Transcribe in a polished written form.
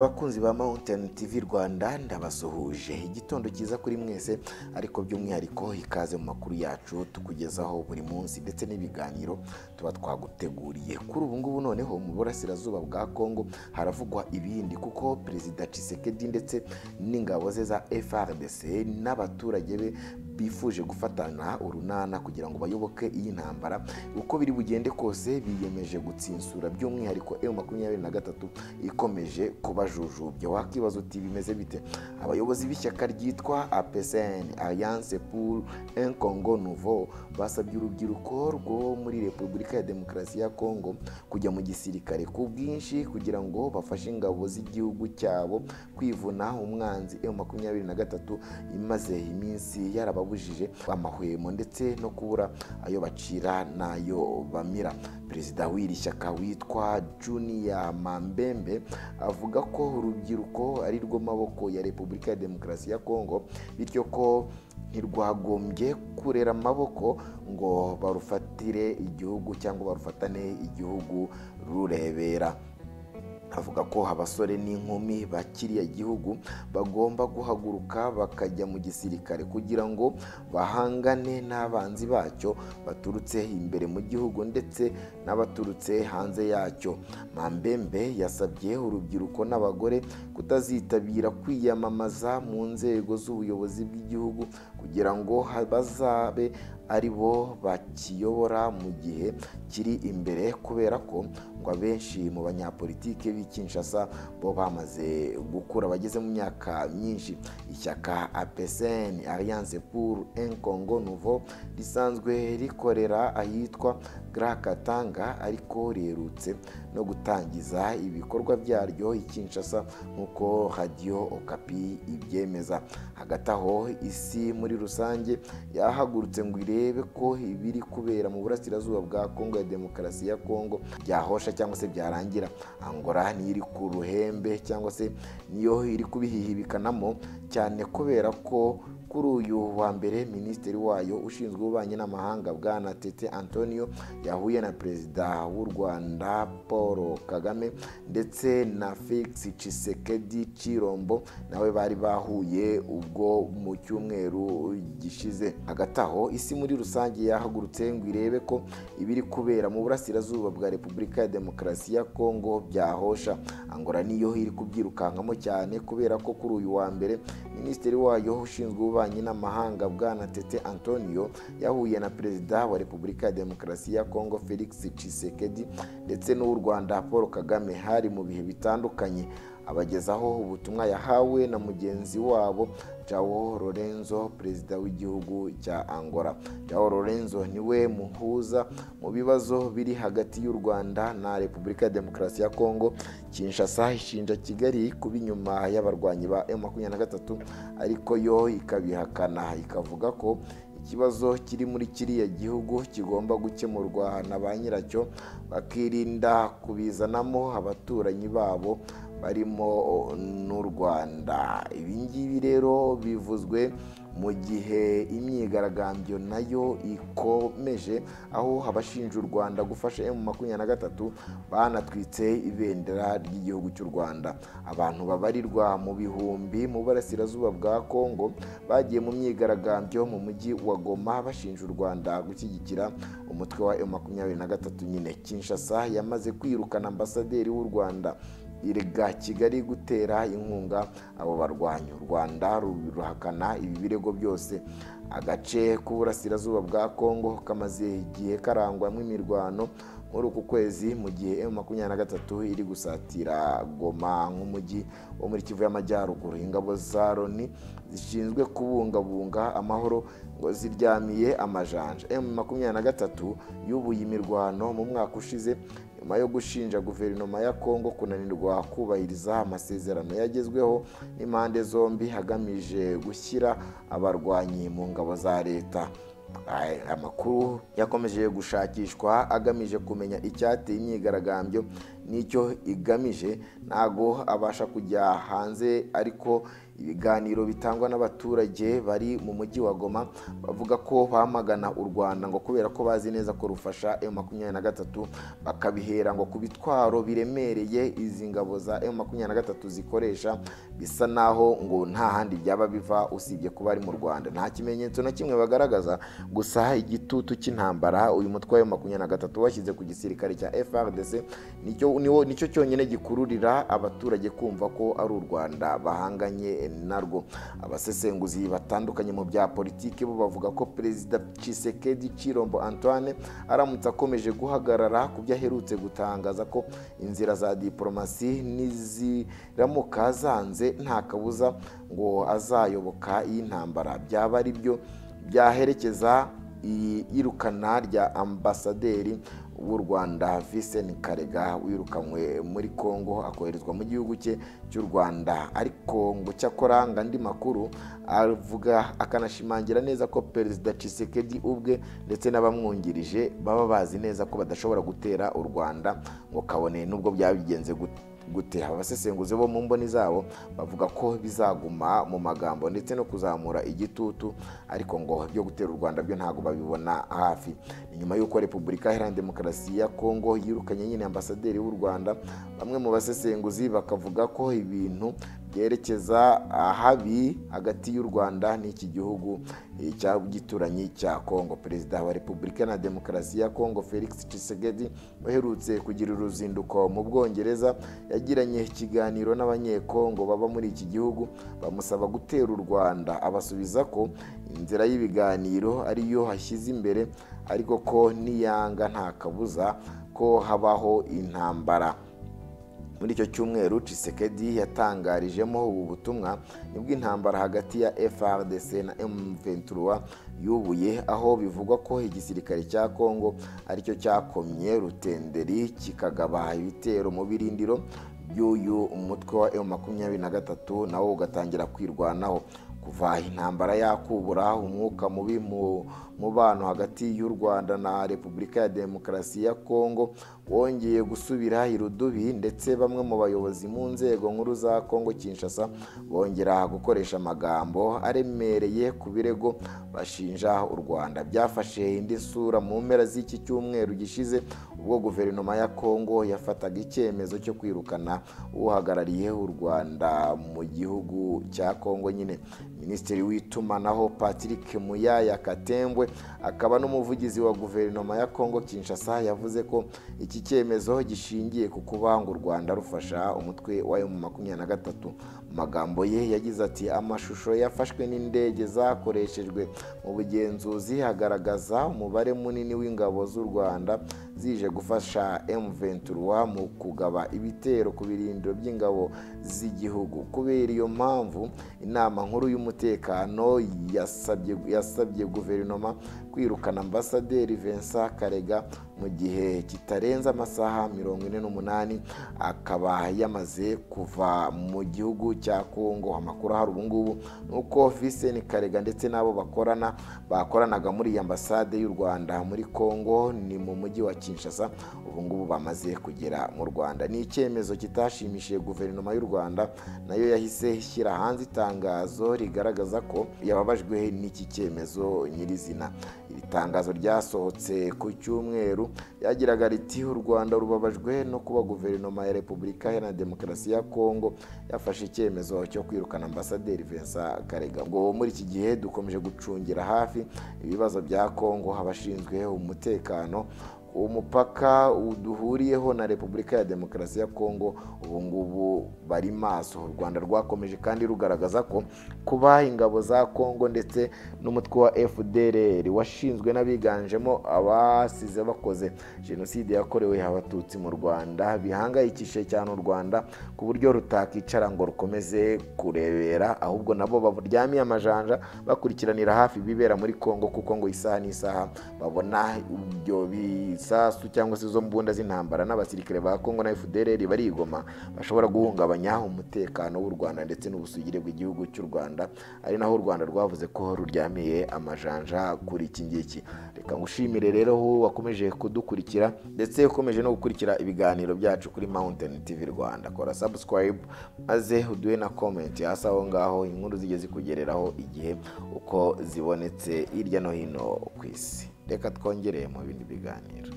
Abakunzi ba Mountain TV Rwanda, ndabasuhuje. Igitondo cyiza kuri mwese, ariko by'umwihariko ikaze mu makuru yacu tukugezaho buri munsi ndetse n'ibiganiro tuba twaguteguriye. Kuri ubu ngubu noneho mu burasirazuba bwa Congo haravugwa ibindi, kuko Perezida Tshisekedi ndetse n'ingabo ze za FARDC n'abaturage be bifuje gufatana urunana kugira ngo bayoboke iyi ntambara. Uko biri bugende kose biyemeje gutsinsura by'umwihariko M23 ikomeje kubajujubya. Wakibaza uti bimeze bite? Abayobozi b'ishyaka ryitwa APCN, Alliance pour un Congo Nouveau, basabye urubyiruko rwo muri Repubulika ya Demokarasi ya Congo kujya mu gisirikare ku bwinshi kugira ngo bafashe ingabo z'igihugu cyabo kwivuna umwanzi M23 imaze iminsi yarababujije amahwemo ndetse no kubura ayo bacira n'ayo bamira. Perezida w'iri shyaka witwa Junior Mambembe avuga ko urubyiruko ari rwo maboko ya Repubulika ya Demokarasi ya Congo, bityo ko ntirwagombye kurera amaboko ngo barufatire igihugu cyangwa barufatane igihugu rurebera. Avuga ko abasore n'inkumi ba kiriya gihugu bagomba guhaguruka bakajya mu gisirikare kugira ngo bahangane n'abanzi bacyo baturutse imbere mu gihugu ndetse n'abaturutse hanze yacyo. Mambembe yasabye urubyiruko n'abagore kutazitabira kwiyamamaza mu nzego z'ubuyobozi bw'igihugu kugira ngo bazabe ari bo bakiyobora mu gihe kiri imbere, kubera ko ngo abenshi mu banyapolitike b'i Kinshasa bo bamaze gukura bageze mu myaka myinshi. Ishyaka APCN, Alliance pour un Congo Nouveau, risanzwe rikorera ahitwa Grand Katanga, ariko riherutse no gutangiza ibikorwa byaryo i Kinshasa nk'uko Radio Okapi ibyemeza. Hagati aho isi muri rusange yahagurutse ngo irebe ko ibiri kubera mu burasirazuba bwa Congo ya Demokarasi ya Congo byahosha cyangwa se byarangira. Angola niyo iri ku ruhembe cyangwa se niyo iri kubihihibikanamo cyane, kubera ko kuri uyu wa mbere minisitiri wayo ushinzwe ububanyi n'amahanga Bwana Tete Antonio yahuye na Perezida w'u Rwanda Paul Kagame ndetse na Felix Tshisekedi Chilombo, nawe bari bahuye ubwo mu cyumweru gishize. Hagati aho isi muri rusange yahagurutse ngo irebe ko ibiri kubera mu burasirazuba bwa Repubulika ya Demokarasi ya Congo byahosha. Angola niyo iri kubyirukankamo cyane, kubera ko kuri uyu wa mbere minisitiri wayo ushinzwe ububanyi n'amahanga Bwana Tete Antonio yahuye na Perezida wa Repubulika ya Demokarasi ya Congo Felix Tshisekedi ndetse n'uw'u Rwanda Paul Kagame. Hari mu bihe bitandukanye abagezaho ubutumwa yahawe na mugenzi wabo João Lourenço, perezida w'igihugu cya Angola. João Lourenço niwe muhuza mu bibazo biri hagati y'u Rwanda na Repubulika ya Demokarasi ya Congo. Kinshasa ishinja Kigali kuba inyuma y'abarwanyi ba M23, ariko yo ikabihakana ikavuga ko ikibazo kiri muri kiriya gihugu kigomba gukemurwa na ba nyiracyo, bakirinda kubizanamo abaturanyi babo barimo n'u Rwanda. Ibi ngibi rero bivuzwe mu gihe imyigaragambyo nayo ikomeje, aho abashinja u Rwanda gufasha M23 banatwitse ibendera ry'igihugu cy'u Rwanda. Abantu babarirwa mu bihumbi mu burasirazuba bwa Congo bagiye mu myigaragambyo mu mujyi wa Goma bashinja u Rwanda gushyigikira umutwe wa M23 nyine. Kinshasa yamaze kwirukana ambasaderi w'u Rwanda irega Kigali gutera inkunga abo barwanyi. U Rwanda ruhakana ibi birego byose. Agace k'uburasirazuba bwa Congo kamaze igihe karangwamo imirwano muri uku kwezi, mu gihe M23 iri gusatira Goma nk'umujyi wo muri Kivu y'Amajyaruguru. Ingabo za Loni zishinzwe kubungabunga amahoro ngo ziryamiye amajanja. M23 yubuye imirwano mu mwaka ushize nyuma yo gushinja guverinoma ya Congo kunanirwa kubahiriza amasezerano yagezweho n'impande zombi hagamije gushyira abarwanyi mu ngabo za leta. Amakuru yakomeje gushakishwa agamije kumenya icyateye imyigaragambyo n'icyo igamije ntago abasha kujya hanze, ariko Ibiganiro bitangwa n'abaturage bari mu mujyi wa Goma bavuga ko bamagana u Rwanda ngo kubera ko bazi neza ko rufasha M23, bakabihera ngo ku bitwaro biremereye izi ngabo za M23 zikoresha, bisa naho ngo nta handi byaba biva usibye kuba ari mu Rwanda. Nta kimenyetso na kimwe bagaragaza, gusa igitutu cy'intambara uyu mutwe wa M23 washyize ku gisirikare cya FARDC nicyo cyonyine gikururira abaturage kumva ko ari u Rwanda bahanganye narwo. Abasesenguzi batandukanye mu bya politiki bo bavuga ko Perezida Tshisekedi Tshilombo Antoine aramutse akomeje guhagarara ku byo aherutse gutangaza ko inzira za diplomasi niziramuka zanze nta kabuza ngo azayoboka iyi ntambara, byaba ari byo byaherekeza iyirukana rya ambasaderi w'u Rwanda Vincent Karega wirukanywe muri Kongo akoherezwa mu gihugu cye cy'u Rwanda. Ariko ngo cyakora andi makuru avuga akanashimangira neza ko Perezida Tshisekedi ubwe ndetse n'abamwungirije baba bazi neza ko badashobora gutera u Rwanda ngo kabone nubwo byabigenze gute. Abasesenguzi bo mu mboni zabo bavuga ko bizaguma mu magambo ndetse no kuzamura igitutu, ariko ngo byo gutera u Rwanda byo ntago babibona hafi. Nyuma y'uko Repubulika Iharanira Demokarasi ya Kongo yirukanye nyine ambasaderi w'u Rwanda, bamwe mu basesenguzi bakavuga ko ibintu byerekeza ahabi hagati y'u Rwanda n'iki gihugu cy'igituranyi cya Kongo. Perezida wa Repubulika na Demokarasi ya Kongo Felix Tshisekedi uherutse kugira uruzinduko mu Bwongereza yagiranye ikiganiro n'abanyekongo baba muri iki gihugu bamusaba gutera u Rwanda, abasubiza ko inzira y'ibiganiro ariyo hashyize imbere, ariko ko niyanga nta kabuza ko habaho intambara. Muri icyo cyumweru Tshisekedi yatangarijemo ubu butumwa nibwo intambara hagati ya FARDC na M23 yubuye, aho bivugwa ko igisirikare cya Kongo aricyo cyakomye rutenderi kikagaba ibitero mu birindiro by'uyu umutwe wa M23 nawo ugatangira kwirwanaho. Kuva intambara yakubura umwuka mubi mu mubano hagati y'u Rwanda na Repubulika ya Demokarasi ya Kongo wongeye gusubira irudubi, ndetse bamwe mu bayobozi mu nzego nkuru za Kongo Kinshasa bongera gukoresha amagambo aremereye ku birego bashinja u Rwanda. Byafashe indi sura mu mpera z'iki cyumweru gishize ubwo guverinoma ya Kongo yafataga icyemezo cyo kwirukana uhagarariye u Rwanda mu gihugu cya Kongo nyine. Minisitiri w'itumanaho Patrick Muyaya Katembwe akaba n'umuvugizi wa guverinoma ya Kongo Kinshasa yavuze ko iki cyemezo gishingiye ku kuba ngo u Rwanda rufasha umutwe wa M23. Mu magambo ye yagize ati: amashusho yafashwe n'indege zakoreshejwe mu bugenzuzi agaragaza umubare munini w'ingabo z'u Rwanda zije gufasha M23 mu kugaba ibitero ku birindiro by'ingabo z'igihugu. Kubera iyo mpamvu inama nkuru y'umutekano yasabye guverinoma kwirukana ambasaderi Vincent Karega mu gihe kitarenze amasaha 48 akaba yamaze kuva mu gihugu cya Kongo. Amakuru ahari ubu ngubu nuko Vincent Karega ndetse n'abo bakoranaga muri ambasade y'u Rwanda muri Kongo ni mu mujyi wa Kinshasa ubu ngubu bamaze kugera mu Rwanda. Ni icyemezo kitashimishije guverinoma y'u Rwanda, nayo yahise ishyira hanze itangazo rigaragaza ko yababajwe n'iki cyemezo nyirizina. Iri tangazo ryasohotse ku cyumweru yagiraga riti: u Rwanda rubabajwe no kuba guverinoma ya Repubulika Iharanira Demokarasi ya Kongo yafashe icyemezo cyo kwirukana ambasaderi Vincent Karega. Ngo muri iki gihe dukomeje gucungira hafi ibibazo bya Kongo, abashinzwe umutekano umupaka uduhuriyeho na Repubulika ya Demokarasi ya Kongo ubu ngubu bari maso. U Rwanda rwakomeje kandi rugaragaza ko kuba ingabo za Kongo ndetse n'umutwe wa FDLR washinzwe n'abiganjemo abasize bakoze jenoside yakorewe abatutsi mu Rwanda bihangayikishije cyane u Rwanda ku buryo rutakicara ngo rukomeze kurebera, ahubwo nabo baryamiye amajanja bakurikiranira hafi bibera muri Kongo, kuko ngo isaha n'isaha babona ibyo bisasu cyangwa se izo mbunda z'intambara n'abasirikare ba Kongo na FDLR bari i Goma bashobora guhungabanya umutekano w'u Rwanda ndetse n'ubusugire bw'igihugu cy'u Rwanda, ari naho u Rwanda rwavuze ko ruryamiye amajanja kuri iki ngiki. Reka ngushimire rero aho wakomeje kudukurikira ndetse ukomeje no gukurikira ibiganiro byacu kuri Mountain TV Rwanda. Kora subscribe maze uduhe na comment hasi aho ngaho, inkuru zijye zikugereraho igihe uko zibonetse hirya no hino ku isi. Reka twongere mu bindi biganiro.